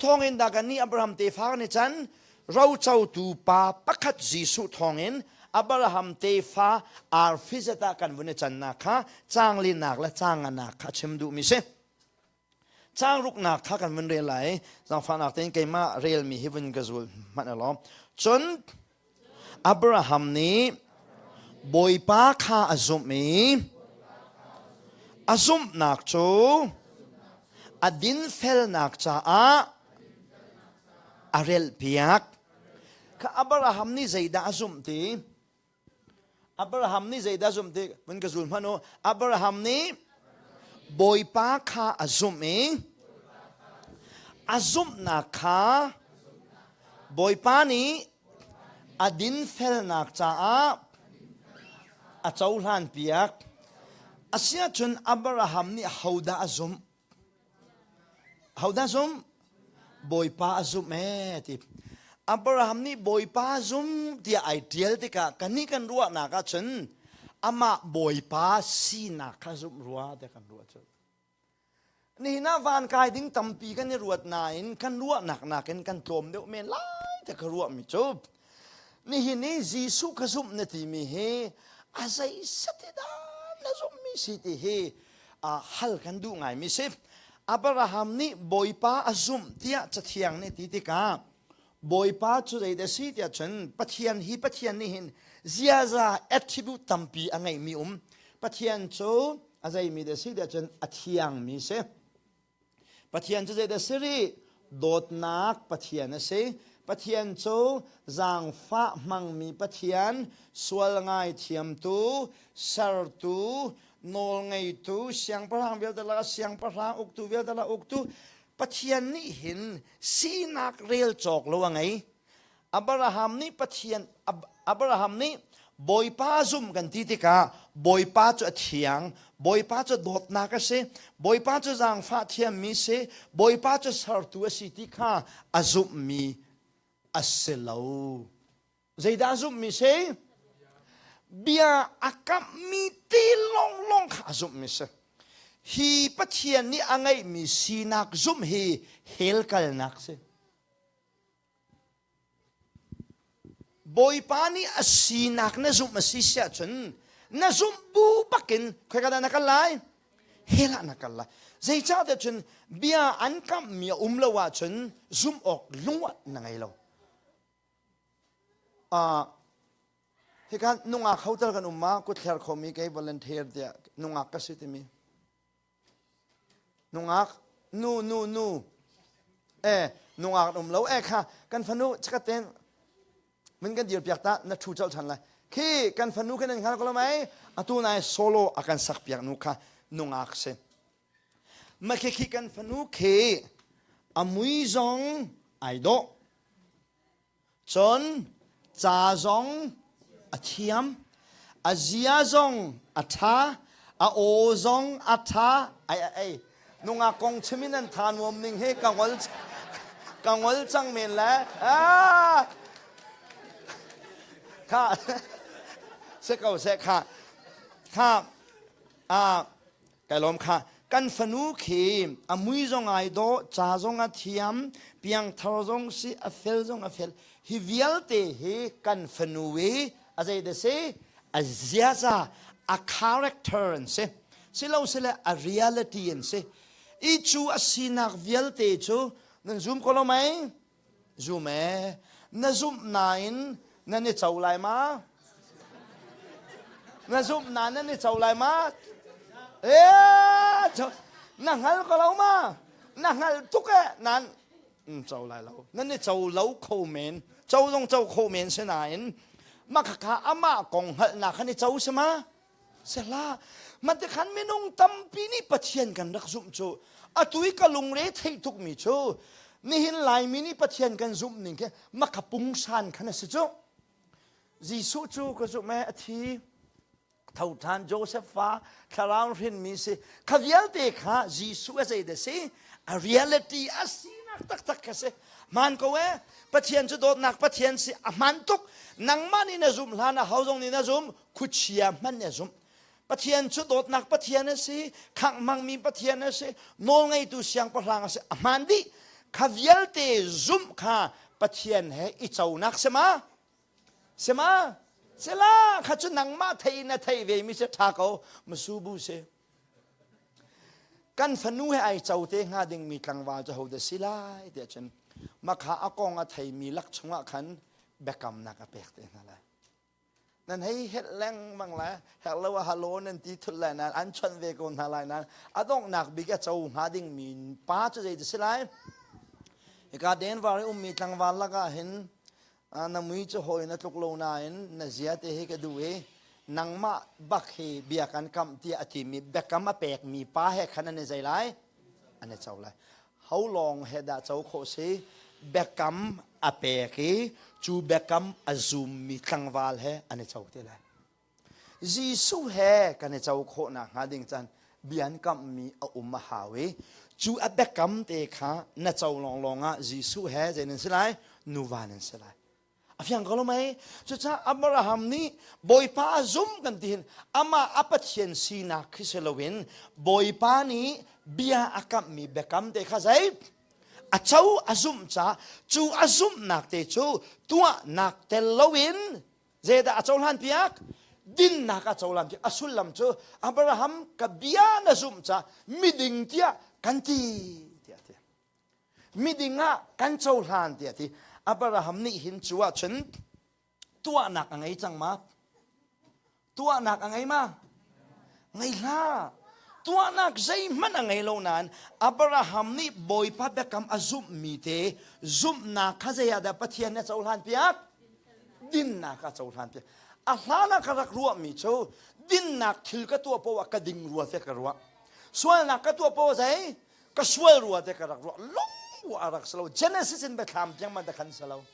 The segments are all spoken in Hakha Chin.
Thawngin dah kan nih Abraham tefa kan i can? Rocotu pa pakhat Jesuh thawngin Abraham tefa arfi zat ah kan vun i cannak kha caanglinak le caanganak kha chim duhmi si. Caang ruknak kha kan vun rel lai. Zaangfahnak tein keimah relmi hi vun ka zul hmanh elaw. Cun Abraham nih Bawipa kha a zumh i a zumhnak cu a dinfelnak caah a relpiak. Kha Abraham nih zeidah a zumh ti? Abraham nih zeidah a zumh ti vun ka zul hmanh u. Abraham nih Bawipa kha a zumh i a zumhnak kha Bawipa nih a dinfelnak caah a cohlan piak. Asiahcun Abraham nih hodah a zumh? Hodah zumh? Bawipa a zumh ee ti. Abraham nih Bawipa zum tiah ai ṭial tikah kannih kan ruahnak ahcun amah Bawipa sinak kha zumh rua tiah kan ruah cu. Nihin ah van kai ding tampi kan i ruat nain kan ruahnak nakin kan tlawm deuh men lai tiah ka ruahmi cu nihin i Jesuh ka zumh na timi hi a zei sati dah na zumhmi si ti hi hal kan duh ngaimi si. Abraham nih Bawipa a zumh tiah Cathiang nih ti tikah Bawipa cu zeidah si tiah cun Pathian hi Pathian nih hin ziaza attribute tampi a ngeihmi um. Pathian cu a zeimi dah si tiah cun a thiangmi si. Pathian cu zeidah si rih? Dawtnak Pathian a si. Pathian cu zaangfah hmangmi Pathian, sual ngaithiamtu, sertu, nawlngeitu, siangpahrang vialte lakah siangpahrang, uktu vialte lakah uktu. Pathian nih hin sinak rel cawk lo a ngei. Abraham nih Pathian Abraham nih Bawipa zum kan ti tikah Bawipa cu a thiang, Bawipa cu dawtnak a si, Bawipa cu zaangfah thiammi si, Bawipa cu sertu a si ti kha a zumhmi a si lo. Zeidah a zumhmi si? Bia a kamhmi ti lawnglawng kha a zumhmi si. Hi Pathian nih a ngeihmi sinak zumh hi hell kalnak si. Bawipa nih a sinak na zumh a si siah cun na zumh bu bakin khoika dah na kal lai? Hell ah na kal lai. Zeicahtiah cun bia an kamhmi a um lo ahcun zumh awk lungwat na ngei lo. Uh, hika nungak hotel kan um ma kutthler khomi kei volunteer tiah nungak ka si timi. Nungak nu nu nu eh nungak um lo eh kha kan fanu chakaten ten min kan dir piak ta na thu chol than lai khi kan fanu kan hngal ko lo mai atu nai solo akan sak piak nu kha nungak si ma khi khi kan fanu khi amui zong ai dawh Cun ca zong a thiam, a zia zong a ṭha, a aw zong a ṭha. Ai ai nungak kong chim in an tha nuam ning hi ka ngol ka ngol cang men le. Ah! Kha se ko se kha kha ah Kai lawm kha. Kan fanu khi a mui zong ai dawh, ca zong a thiam, piangthar zong si, a fel zong a fel. Hi vialte hi kan fanu i a zei da si? A ziaza, a character an si. Silo sile a reality an si. I cu a sinak vialte cu nan zum ko lo mei? Zum ee. Na zumh nain nan i co lai ma? Na zumh nain nan i co lai ma? Ee, na hngal ko lo ma? Na hngal tuk e nan co lai lo. Nan i co lo kho men. Co zong co kho men si nain mah khakha amah kong hngalhnak khan i co si ma? Si hlah. Matikhan minung tampi nih Pathian kan rak zumh cu atu i ka lungre theih tukmi cu nihin Laimi nih Pathian kan zumh ning khi maka pungsan khan a si cu. Jesuh cu ka zumh ee a thi tho ṭhan Joseph fa thlarau hrinmi si kha vialte kha Jesuh a zei da si a reality a sinak taktak kha si hmaan ko ee Pathian cu dawtnak Pathian si a hmaan tuk nangmah nih na zumh hlan ah ho zong nih na zum khuachia hmanh nih a zumh Pathian cu dawtnak Pathian a si, khangh hmangmi Pathian a si, nawlngeitu siangpahrang a si, a hmaan dih. Kha vialte zumh kha Pathian he i conak si ma? Si ma? Sila kha cu nangmah thei na thei ve mi si ṭha ko masu bu si. Kan fanu he ai co te hnga dingmi tlangval cu hodah si lai tiah cun makha a kong a theimi lak chungah khan biakamnak a pek te hna lai. Nan hei helh lengmang lai, herh lo ah halo nan ti thut lai nain an chawnh ve ko hna lai nain a donghnak bik a co hnga dingmi pa cu zei si lai? Hika Denver i ummi tlangval lakah hin na mui cu hawi na tluk lo nain na zia te hi ka duh i nangmah bak hi bia kan kamh tiah a timi biakam a pekmi pa he khan an i zei lai? An i co lai. Ho lawng he dah co khawh si? Biakam a pek i cu biakam a zummi tlangval he an i co te lai. Jesuh he kan i co khawh nakhnga ding caan bia an kamhmi a um a hau i cu a biakam te kha na co lawnglawng ah Jesuh he zei nan si lai? Nuva nan si lai. A fiang ko lo mei? Cucaah Abraham nih Bawipa a zum kan ti hin amah a Pathian sinak khi si loin Bawipa nih bia a kamhmi biakam te kha zei? A co a zumh caah cu a zumhnak te cu tuahnak tel loin zeidah a cohlan piak? Dinnak a cohlan piak. A sullam cu Abraham ka bia na zumh caah miding tiah kan ti tiah a ti. Miding ah kan cohlan tiah ti. Abraham nih hin cu ahcun tuahnak a ngei cang ma? Tuahnak a ngei ma? Ngei hlah. Tuahnak zeihmanh a ngei lo nain Abraham nih Bawipa biakam a zumhmi te zumhnak kha zei ah dah Pathian nih a cohlan piak? Dinnak a cohlan piak. A hlan ah ka rak ruahmi cu dinnak thil ka tuah poah ka ding rua te ka ruah. Sualnak ka tuah poah zei? Ka sual rua te ka rak ruah lung a rak si lo Genesis in biathlam tiang man khan si lo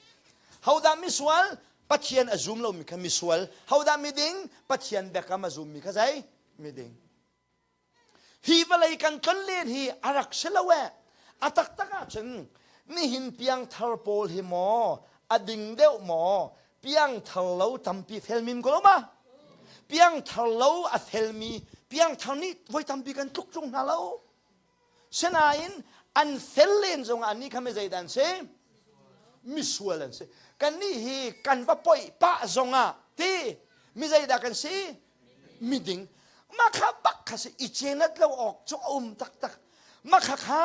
hodah misual Pathian a zum lomi kha misual hodah miding Pathian biakam a zummi kha zei miding hi vawlei kan tlon len hi a rak si lo eh a taktak ahcun nihin piangthar pawl hi maw a ding deuh maw piangthar lo tampi felmim ko lo ma piangthar lo a felmi piangthar nih voi tampi kan tluk tlung hna lo Sinain an fel len zongah annih kha mi zeidah an si? Misual an si. Kannih hi kan va poih pah zongah ti mi zeidah kan si? Miding. Mah kha bak kha si i cenat lo awk cu a um taktak. Mah kha kha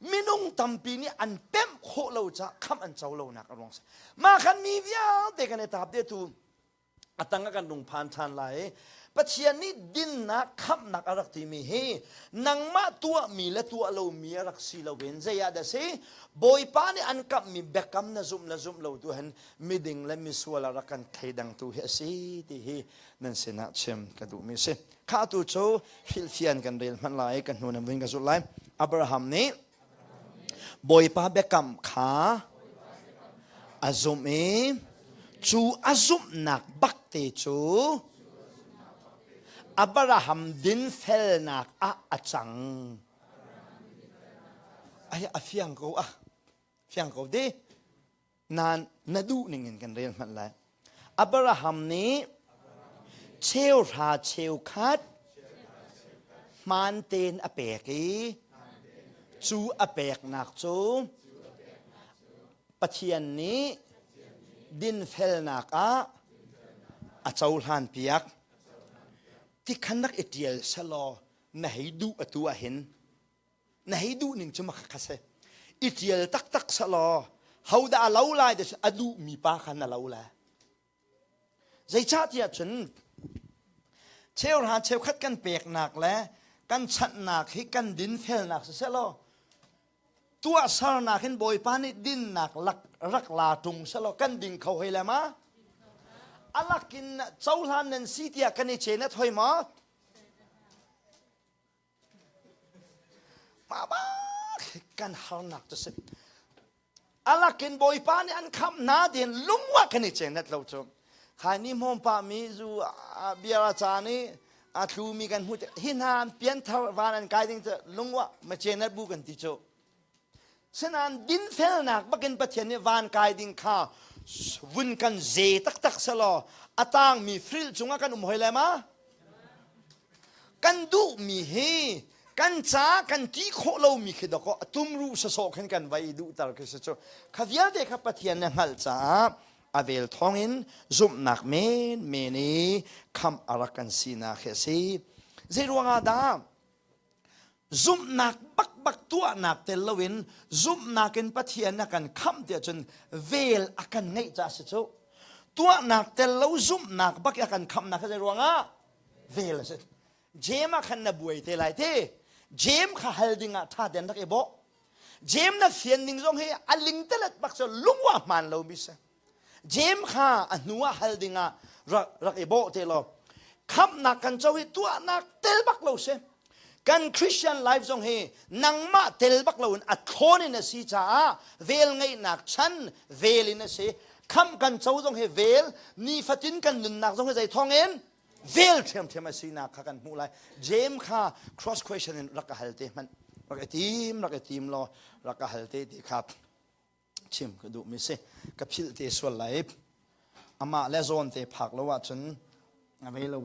minung tampi nih an pemh khawh lo caah khamh an co lonak a ruang si. Mah khan mi vialte kan i taap te tu a tang ah kan rung phan ṭhan lai i Pathian nih dinnak khamhnak a rak timi hi nangmah tuahmi le tuah lomi a rak si loin zei ah dah si Bawipa nih an kamhmi biakam na zumh le zumh lo tu hin miding le misual a rak kan thleidangtu hi a si ti hi nan sinah chim ka duhmi a si. Kha tu cu hrilhfian kan rel hmanh lai ka hnu na vun ka zulh lai. Abraham nih Bawipa biakam kha a zumh i cu a zumhnak bak te cu Abraham dinfelnak ah a cang. Ai a fiang ko ah fiang ko di. Nain na duh ning in kan rel hmanh lai. Abraham nih cheuhra cheukhat hmaan tein a pek i cu a peknak cu Pathian nih dinfelnak ah a cohlan piak. Tikhan rak i ṭial selaw na hei duh atu ah hin na hei duh ning cu makha kha si i ṭial taktak selaw hodah a lo lai ti a duhmi pa kha na lo lai zeicahtiah cun cheuhra cheukhat kan peknak le kan chanhnak hi kan dinfelnak si selaw tuahsernak hin Bawipa nih dinnak lak rak la ṭung selaw kan ding kho hoi le ma a lakin cohlan nan si tiah kan i cenat hoi maw Mah bak kan harnak cu si. Alakin Bawipa nih an khamh hna tiin lungwa kan i cennet lo cu. Khai ni hmawm pa mi zu bia a caan i a tlu mi kan hmu hi hna an pianthar van an kai ding cu lungwa ma cennet bu kan ti cu. Sinain dinfelnak bakin Pathian nih van kai ding kha vun kan ze taktak selaw a tangmi fril cungah kan um hoi lai ma? Kan duhmi hi. Kan ca kan ti khawh lomi khi dawkaw a tumruh sawsawh khin kan vai duhter khi si cu. Kha vialte kha Pathian nih a hngalh caah a vel thawngin zumhnak menmen i khamh a rak kan sinak hi a si. Zei ruangah dah zumhnak bakbak tuahnak tel loin zumhnak in Pathian a kan khamh tiah cun vel a kan ngeih caah si cu. Tuahnak tel lo zumhnak bak i a kan khamhnak hi zei ruangah vel a si. Jeim ah khan na buai te lai te. Jeim kha hal ding ah ṭha tein rak i bawh. Jeim na fian ning zong hi a lingtelet bak cu lungwa hmaan lo mi si. Jeim kha a hnu ah hal ding ah rak, rak i bawh te law khamhnak kan co hi tuahnak tel bak lo si. Kan Christian life zong hi nangmah tel bak lo in a thlawn in a si caah vel ngeihnak chan vel in a si. Khamh kan co zong hi vel nifatin kan nunnak zong hi zei thawng in vel ṭhiamṭhiam a sinak kha kan hmuh lai. James kha cross question in rak ka hal te hmanh. Rak i tim, rak i tim law rak ka hal te ti kha chim ka duhmi si. Ka philh te sual lai. Amah le zawn te phak lo ahcun a vei lo.